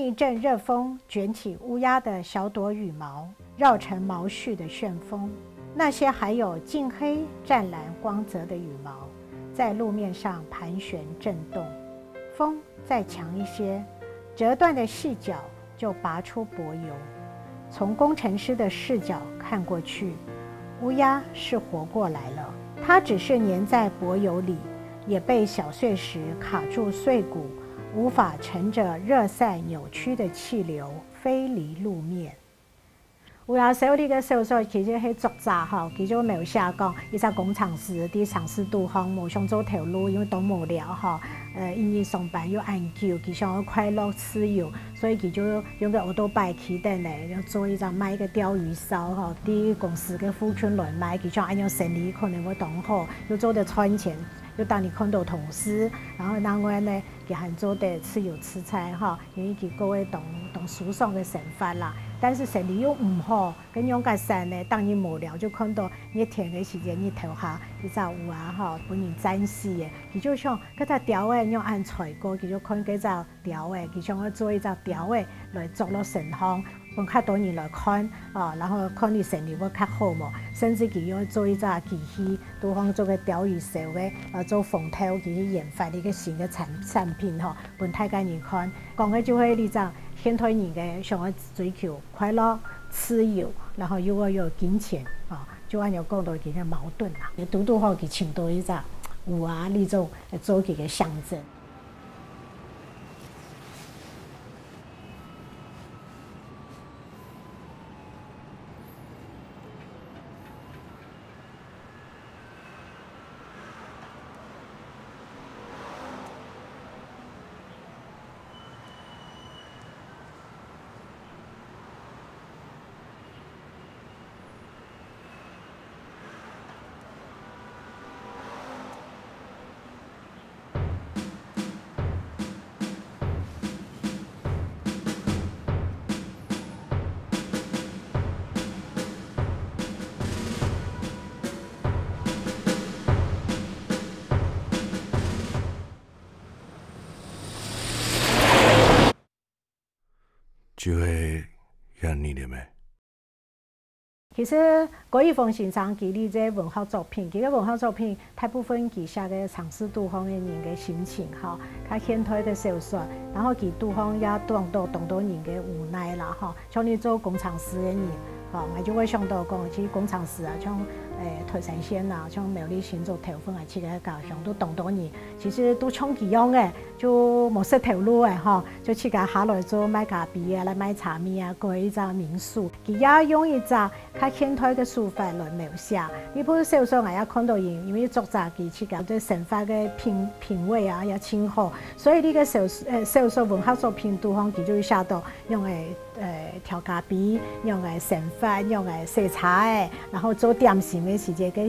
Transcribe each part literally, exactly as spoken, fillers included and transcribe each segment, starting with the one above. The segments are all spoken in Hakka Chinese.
一陣熱風捲起烏鴉的小朵羽毛，繞成毛絮的旋風。那些還有近黑湛藍光澤的羽毛，在路面上盤旋震動。風再強一些，折斷的細角就拔出柏油。从工程师的视角看过去，乌鸦是活过来了，它只是粘在柏油里，也被小碎石卡住碎骨，无法乘着热赛扭曲的气流飞离路面。有啊，小李个小說其實係作者吼，佢就描寫講，一隻工程師在城市肚項無想做頭路，因為當無聊吼，呃，一日上班又恁久，佢想要快樂自由，所以佢就用个奧多拜騎等咧，要做一隻賣个釣魚燒吼，在公司个附近來賣，佢想恁樣生理可能會當好，又做得賺錢，又當然看到同事，然後另外呢，佢還做得自由自在吼，因為佢過个當當舒爽个生活啦。但是生理又毋好， 該仰結煞呢，當日無聊就看到熱天个時節，日頭下一隻烏鴉吼，分人讚死个。佢就想，該隻鳥仔仰恁衰過，佢就看該隻鳥仔，佢想要做一隻鳥仔來著落身項，分較多人來看，哦，然後看你生理會較好無？甚至佢要做一隻機器，都好像做个釣魚燒个，呃，做風頭，佢去研發一个新个產產品吼，分大家人看。講个就係這隻現代人个想要追求 快樂、自由，然後又愛有金錢，啊，就恁樣講到佢个矛盾啦。堵堵好佢尋到一隻烏鴉，這種做佢个象徵。就係恁樣了咩？其實，高一峰先生佢這隻文學作品，佢个文學作品大部分佢寫个城市肚項个人个心情吼，較現代个小說，然後佢肚項也當多當多人个無奈啦吼。像你做工程師个人，吼，𠊎就會想到講，其實工程師啊，像，誒，台三線啊，像苗栗、新竹、頭份啊，自家个家鄉都當多人，其實都像佢樣个， 就無識頭路个吼，就自家下來做賣咖啡啊，來賣茶米啊，開一隻民宿。佢也用一隻較現代个手法來描寫。這部小說𠊎也看到因，因為作者佢自家對生活个品品味啊也盡好，所以這個小說，呃，小說文學作品肚項佢就寫到用个，呃，調咖啡，用个生活，用个洗車个，然後做點心个時節个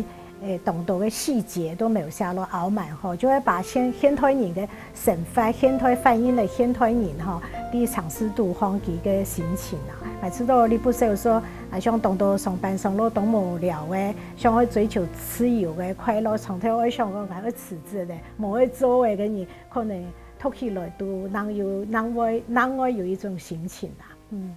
誒，當多个細節都描寫到飽滿吼，就會把現現代人个生活，現代反映个現代人吼，在城市肚項佢个心情啊。𠊎知道這部小說，啊，像當多上班上落當無聊个，想愛追求自由个快樂，常常會想講，𠊎愛辭職咧，無愛做个个人，可能讀起來都能有，能會，能會有一種心情啊。嗯。